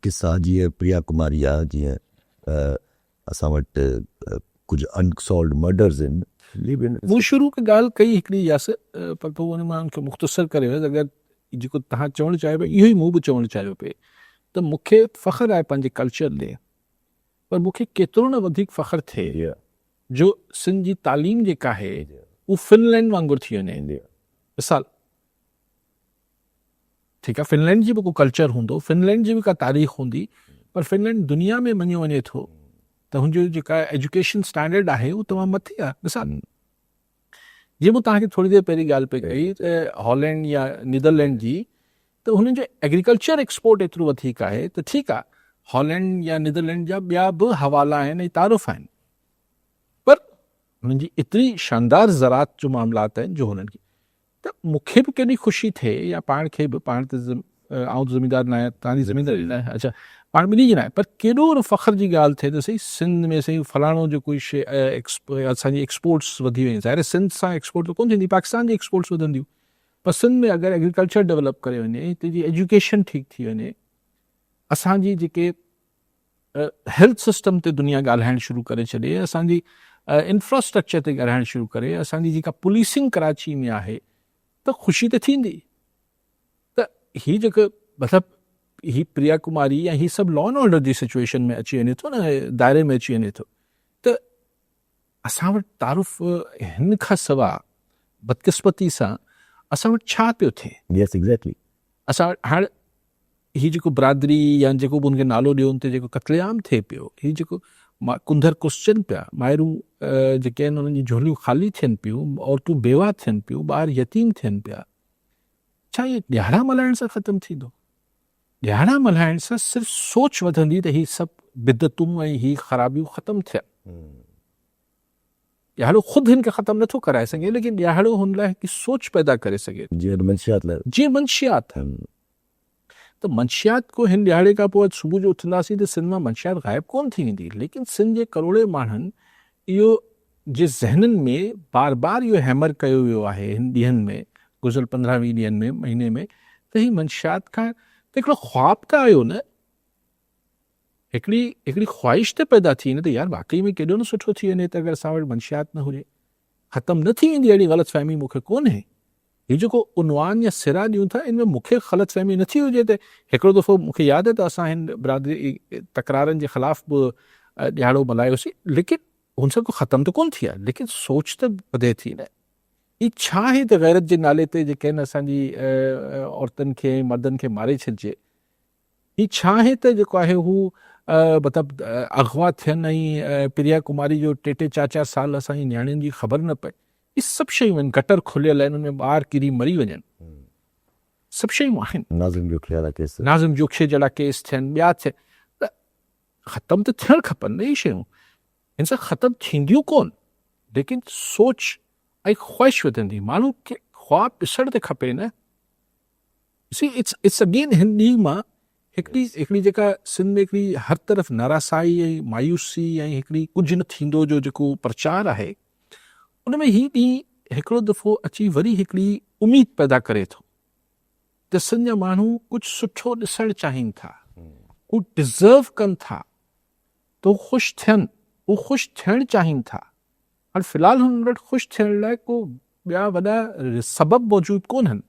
قصا جيئن پريا ڪماري آهي جيئن اسان وٽ ڪجهه ان سالوڊ مرڊرز آهن. مون شروع ۾ ڳالهه ڪئي هڪڙي ياسر پر پوء ان مان ان کي مختصر ڪري ويس اگر جيڪو توهان چوڻ چاهيو پيا اهو ئي مون به چوڻ چاهيو پئي ته مون کي فخر آهي پنهنجي ڪلچر تي پر مون کي ڪيترو نه وڌيڪ فخر ٿئي جو سنڌ جي تعليم جيڪا آهي اهو فنلينڊ وانگر ٿي وڃي. مثال ٺيڪ آهي فنلينڊ جي به ڪو ڪلچر هوندو، فنلينڊ جي به ڪا تاريخ هوندي پر فنلينڊ دنيا ۾ مڃيو وڃي ٿو ته هن جو جيڪا ايجوڪيشن اسٽينڊرڊ آهي اهو تمام مٿي آهي. مثال جيئن مون توهان کي ٿوري دير پهرين ڳالهه پئي ڪئي ته هالينڊ يا نيدرلينڊ جي ته هنن جو ايگريڪلچر ايڪسپورٽ ايترو وڌيڪ آهي ته ٺيڪ آهي هالينڊ يا نيدرلينڊ جا ٻيا به حوالا آهن ۽ تعارف آهن پر هنن جي ايتري شاندار زراعت جو معاملات آهن جو هنن کي ته مون کي به ڪيڏي خوشي ٿئي يا پاڻ کي به پاڻ ته آئون ته زميندار نه آهيان توهان جي زمينداري نه آهي اڇا پاڻ ٻنهي جي نه آهي پر ڪيڏو نه فخر جي ڳالهه ٿئي ته سائين سنڌ ۾ سائين فلاڻو جو ڪوئي شي اسان جي ايڪسپورٽس وڌي ويون ظاهر سنڌ سان ايڪسپورٽ ته ڪونه ٿيندي پاڪستان جي ايڪسپورٽس وڌنديون پر سنڌ ۾ اگر ايگريڪلچر ڊولپ ڪري وڃي هتي جي ايجوڪيشن ٺيڪ ٿي وڃي اسان جي جيڪي هيلٿ سسٽم تي دنيا ڳالهائڻ شروع ڪري ڇڏي اسان جي انفراسٽرڪچر تي ڳالهائڻ شروع ڪري اسان جي جيڪا پوليسنگ ڪراچي ۾ آهي ته خوشي ته ٿيندي ته هي جيڪو مطلب هي پريا ڪماري يا هي سڀ لا اينڊ آرڊر جي سچويشن ۾ اچي وڃي ٿو نه دائري ۾ اچي وڃي ٿو ته اسان وٽ تعارف هن کان سوا بدقسمتي سان اسان وٽ ڇا پيو ٿئي؟ Yes exactly. اسان وٽ هاڻ هي جيڪو برادري يا جيڪو به ان کي نالو ڏيو ان تي جيڪو قتل عام ٿئي پيو هي جيڪو ڪنڌر ڪسجن پيا مائرون جيڪي آهن انهن جون جهوليون خالي ٿين پيون عورتون بيواهه ٿين پيون ٻار يتيم ٿين پيا ڇا اهي ڏهاڙا ملهائڻ سان ختم ٿيندو؟ ڏهاڙا ملهائڻ سان صرف سوچ وڌندي ته هي سڀ بدعتون ۽ هي خرابيون ختم ٿين. ڏهاڙو خود هن کي ختم نٿو ڪرائي سگهي ليڪن ڏهاڙو هن لاء هڪ سوچ پيدا ڪري سگهي ٿو. جيئن منشيات لاء. جيئن منشيات. ته منشيات ڪو هن ڏهاڙي کان پوء اڄ صبح جو اٿنداسين ته سنڌ مان منشيات غائب ڪونه ٿي ويندي ليڪن سنڌ جي ڪروڙين ماڻهن اهو جي ذهنن ۾ بار بار اهو هيمر ڪيو ويو آهي هن ڏينهن ۾ گذريل 15 20 ڏينهن ۾ مهيني ۾ ته هي منشيات کان ته هڪڙو خواب ته آيو نه هڪڙي هڪڙي خواهش ته پيدا ٿي نه ته يار واقعي ۾ ڪيڏو نه سٺو ٿي وڃي ته اگر اسان وٽ منشيات نه هجي. ختم نه ٿي ويندي اهڙي غلط فهمي مون کي ڪونهي. هي جيڪو عنوان يا سرا ڏيون ٿا ان ۾ مون کي غلط فهمي نه ٿي هجي ته هڪڙو دفعو مون کي ياد آهي ته اسان هن برادري تڪرارن جي خلاف به ڏهاڙو ملهايوسين ليڪن هن سان ڪو ختم ته ڪونه ٿي آهي ليڪن سوچ ته وڌي ٿي نه. هي ڇا آهي ته غيرت جي نالي تي جيڪي آهن اسان جي عورتن کي ۽ مردن کي ماري ڇڏجي. هي ڇا آهي ته جيڪو آهي هو مطلب اغوا ٿين ۽ پريا ڪماري جو ٽي ٽي چار چار سال اسان جي نياڻين جي خبر نه پئي. هي سڀ شيون آهن گٽر کليل آهن ان ۾ ٻار ڪري مري وڃن سڀ شيون آهن. ناظم جوکي وارا ڪيس. ناظم جوکي جهڙا ڪيس ٿين ٻيا ٿين ته ختم ته ٿيڻ کپن نه هي شيون هن سان ختم ٿينديون ڪون ليڪن سوچ ۽ خواهش وڌندي ماڻهو کي خواب ڏسڻ ته کپي نه. سي it's it's again هن ڏينهن مان هڪڙي هڪڙي جيڪا سنڌ ۾ هڪڙي هر طرف ناراسائي ۽ مايوسي ۽ هڪڙي ڪجهه نه ٿيندو جو جيڪو پرچار آهي ان ۾ هي ڏينهن هڪڙو دفعو اچي وري هڪڙي اميد پيدا ڪري ٿو ته سنڌ جا ماڻهو ڪجهه سٺو ڏسڻ چاهين ٿا هو ڊزرو ڪن ٿا ته هو خوش ٿين هو خوش ٿيڻ چاهين ٿا هاڻي في الحال هنن وٽ خوش ٿيڻ لاء ڪو ٻيا وڏا سبب موجود ڪونهن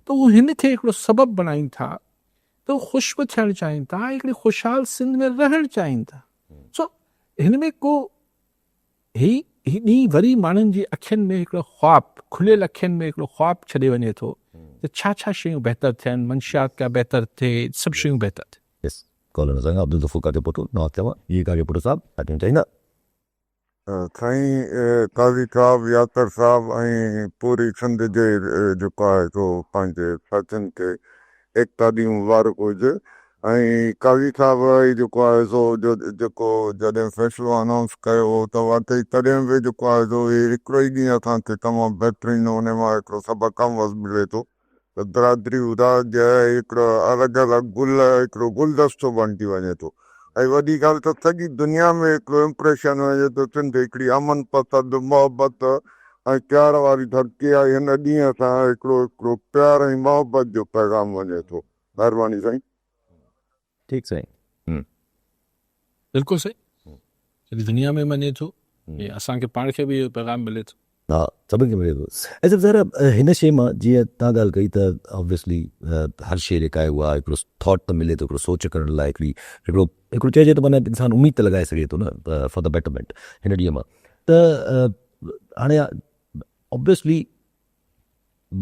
ته هو هن کي هڪڙو سبب بڻائين ٿا ته هو خوش به ٿيڻ چاهين ٿا ۽ هڪڙي خوشحال سنڌ ۾ رهڻ چاهين ٿا. سو هن ۾ ڪو هي هي ڏينهن وري ماڻهن جي اکين ۾ هڪڙو خواب، کليل اکين ۾ هڪڙو خواب ڇڏي وڃي ٿو ته ڇا ڇا شيون بهتر ٿين، منشيات ڪا بهتر ٿئي، سڀ شيون بهتر ٿين. يس ڪالر اسان کان عبدالغفور ڪاڪيپوٽو نواز چوان جي ڪاڪيپوٽو صاحب ڇا چوڻ چاهيندا. سائين قاضي صاحب، ياسر صاحب ۽ پوري سنڌ جي جيڪو آهي سو پنهنجي ساٿين کي ايڪتا ڏينهن مبارڪ هجي ۽ قاضي صاحب هي جيڪو آهي سو جيڪو جڏهن فيصلو انائونس ڪيو هو ته واقعي تڏهن به جيڪو آهي سو هي هڪڙو ئي ڏينهن اسان کي تمام بهترين ان مان هڪڙو سبق آموز ملي ٿو ته برادري راڄ هڪڙو الڳ الڳ گل هڪڙو گلدستو بڻجي وڃي ٿو ۽ وڏي ڳالهه ته سڄي دنيا ۾ هڪڙو امپريشن وڃي ٿو سنڌ هڪڙي امن پسند محبت ۽ پيار واري ڌرتي آهي هن ڏينهن سان هڪڙو هڪڙو پيار ۽ محبت جو پيغام وڃي ٿو مهرباني سائين. ٺيڪ سائين. بلڪل صحيح سڄي دنيا ۾ مڃي ٿو ۽ اسان کي پاڻ کي به اهو پيغام ملي ٿو. ها سڀن کي ملي ٿو ۽ سڀ ظاهر آهي هن شيء مان جيئن تان ڳالهه ڪئي ته آبويسلي هر شيء جيڪا آهي اها هڪڙو ٿاٽ ته ملي ٿو هڪڙو سوچ ڪرڻ لاء هڪڙي هڪڙو هڪڙو چئجي ته معنيٰ انسان اميد ته لڳائي سگهي ٿو نه فار the betterment هن ڏينهن مان ته هاڻي آبويسلي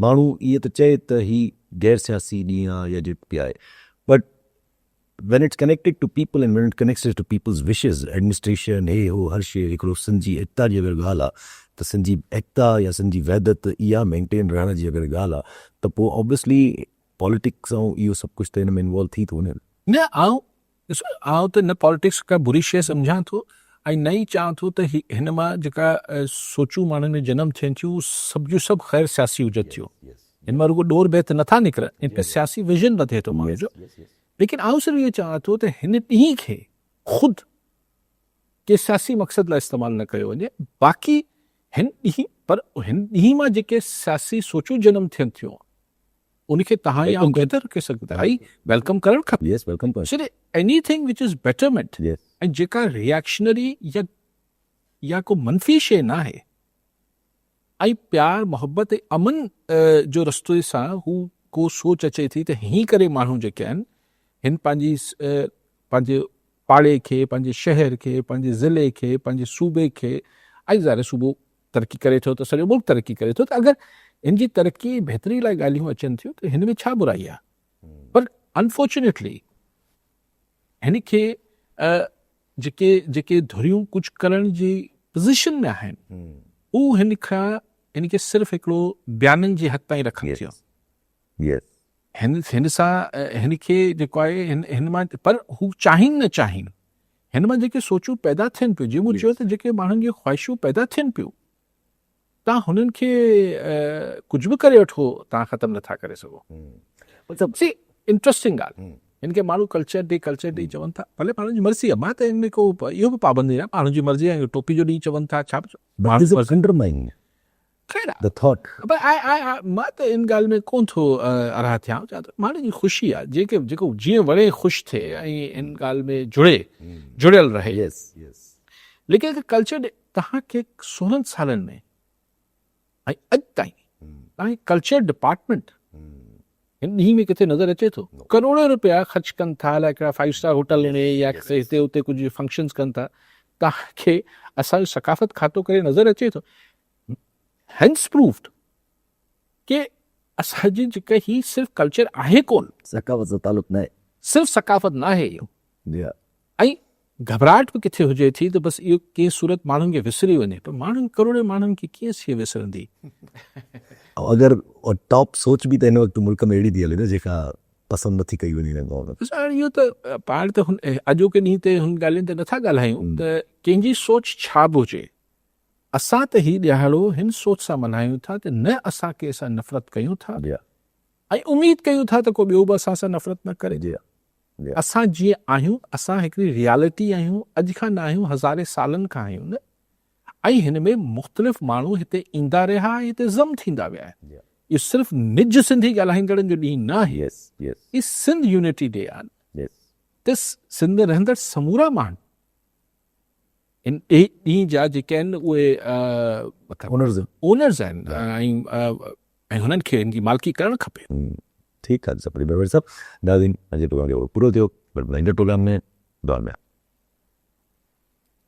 ماڻهو ائين ته چئي ته هي غير سياسي ڏينهن آهي يا جيڪو به آهي but when it's connected to people and when it connects to people's wishes administration هي هو هر شي هڪڙو سنڌ جي ايڪتا جي اگر ڳالهه آ ته سنڌ جي ايڪتا يا سنڌ جي وحدت اها مينٽين رهڻ جي اگر ڳالهه آ ته پوء آبويسلي پاليٽڪس ۽ اهو سڀ ڪجهه ته ان ۾ انوالو ٿي ٿو وڃي. نه آئون ڏسو آئون ته نه پاليٽڪس ڪا بري شيء سمجهان ٿو ۽ نه ئي چاهان ٿو ته هي هن مان جيڪا سوچون ماڻهن ۾ جنم ٿين ٿيون اهي سڀ جون سڀ غير سياسي هجن ٿيون. هن مان رڳو ڏور بيت نٿا نڪرن ان ۾ سياسي ويزن وڌي ٿو ماڻهو جو ليڪن آئون صرف اهو چوان ٿو ته هن ڏينهن کي خود ڪي سياسي مقصد لاء استعمال نه ڪيو وڃي باقي هن ڏينهن پر هن ڏينهن مان جيڪي سياسي سوچون جنم ٿين ٿيون ان کي تهان يا آئون ڪيتر رکي سگهون ٿا ڀائي welcome ڪرڻ کپي يس welcome ڪرڻ صرف ايني ٿنگ وچ از بيٽرمينٽ ۽ جيڪا ريئڪشنري يا يا ڪو منفي شيء ناهي ۽ پيار، محبت ۽ امن جو رستي سان هو ڪو سوچ اچي ٿي ته هين ڪري ماڻهو جيڪي آهن هن پنهنجي پنهنجي پاڙي کي، پنهنجي شهر کي، پنهنجي ضلعي کي، پنهنجي صوبي کي ۽ ظاهر آهي صوبو ترقي ڪري ٿو ته سڄو ملڪ ترقي ڪري ٿو ته اگر هن جي ترقي ۽ بهتري لاء ڳالهيون اچن ٿيون ته هن ۾ ڇا برائي آهي پر انفارچونيٽلي هن کي جيڪي جيڪي ڌريون ڪجهه ڪرڻ جي پوزيشن ۾ آهن هو هن کان هن کي صرف هڪڙو بيانن جي حد تائين رکن ٿيون. هن هن سان هن کي جيڪو آهي هن هن مان پر هو چاهين نه چاهين هن مان جيڪي سوچون پيدا ٿين پيون جيئن مون چيو ته جيڪي ماڻهن جون خواهشون پيدا ٿين پيون تان هنن کي ڪجهه به ڪري وٺو تان ختم نٿا ڪري سگهو. سي انٽرسٽنگ ڳالهه هن کي ماڻهو ڪلچر ڊي ڪلچر ڊي چون ٿا ڀلي ماڻهن جي مرضي آهي مان ته ان ۾ ڪو اهو به پابندي نه ماڻهن جي مرضي آهي ٽوپي جو ڏينهن چون ٿا ڇا به انڊرمائن خير the thought پر آء آء آء مان ته ان ڳالهه ۾ ڪونه ٿو اراهه ٿيان چوان ته ماڻهن جي خوشي آهي جيڪي جيڪو جيئن وڻي خوش ٿئي ۽ ان ڳالهه ۾ جڙي جڙيل رهي يس يس ليڪن اگر ڪلچر ڏي توهان کي سورهن سالن ۾ ۽ اڄ تائين توهان کي ڪلچر ڊپارٽمينٽ هن ڏينهن ۾ ڪٿي نظر اچي ٿو؟ ڪروڙين روپيا خرچ ڪن ٿا الائي ڪهڙا فائيو اسٽار هوٽل ۾ يا هتي اتي ڪجهه فنڪشنز ڪن ٿا توهان کي اسان جو ثقافت کاتو ڪري نظر اچي ٿو؟ هينس پروفڊ ڪي اسان جي جيڪا هي صرف ڪلچر آهي ڪون. ثقافت سان تعلق ناهي. صرف ثقافت ناهي اهو. جي ها. ۽ گهٻراهٽ به ڪٿي هجي ٿي ته بس اهو ڪنهن صورت ماڻهن کي وسري وڃي پر ماڻهن ڪروڙين ماڻهن کي ڪيئن سي وسرندي. ۽ اگر ٽاپ سوچ به ته هن وقت ملڪ ۾ اهڙي ٿي هلي نه جيڪا پسند نٿي ڪئي وڃي هن قوم ۾. هاڻي اهو ته پاڻ ته هن اڄوڪي ڏينهن تي هن ڳالهين تي نٿا ڳالهايون ته ڪنهن جي سوچ ڇا به هجي اسان ته هي ڏهاڙو هن سوچ سان ملهايون ٿا ته نه اسان ڪنهن سان نفرت ڪيون ٿا ۽ اميد ڪيون ٿا ته ڪو ٻيو به اسان سان نفرت نه ڪري. اسان جيئن آهيون اسان هڪڙي ريالٽي آهيون اڄ کان نه آهيون هزارين سالن کان آهيون نه ۽ هن ۾ مختلف ماڻهو هتي ايندا رهيا ۽ هتي ضم ٿيندا ويا آهن اهو صرف نج سنڌي ڳالهائيندڙن جو ڏينهن نه آهي هي سنڌ يونٽي ڊي آهي ته سنڌ ۾ رهندڙ سمورا ماڻهو ان ڏينهن جا جيڪي آهن اهي اونرز آهن ۽ هنن کي ان جي مالڪي ڪرڻ کپي. ٺيڪ آهي سپري بربر صاحب ناظرين اڄ جو پروگرام جو پورو ٿيو پر ايندڙ پروگرام ۾ دعا ۾.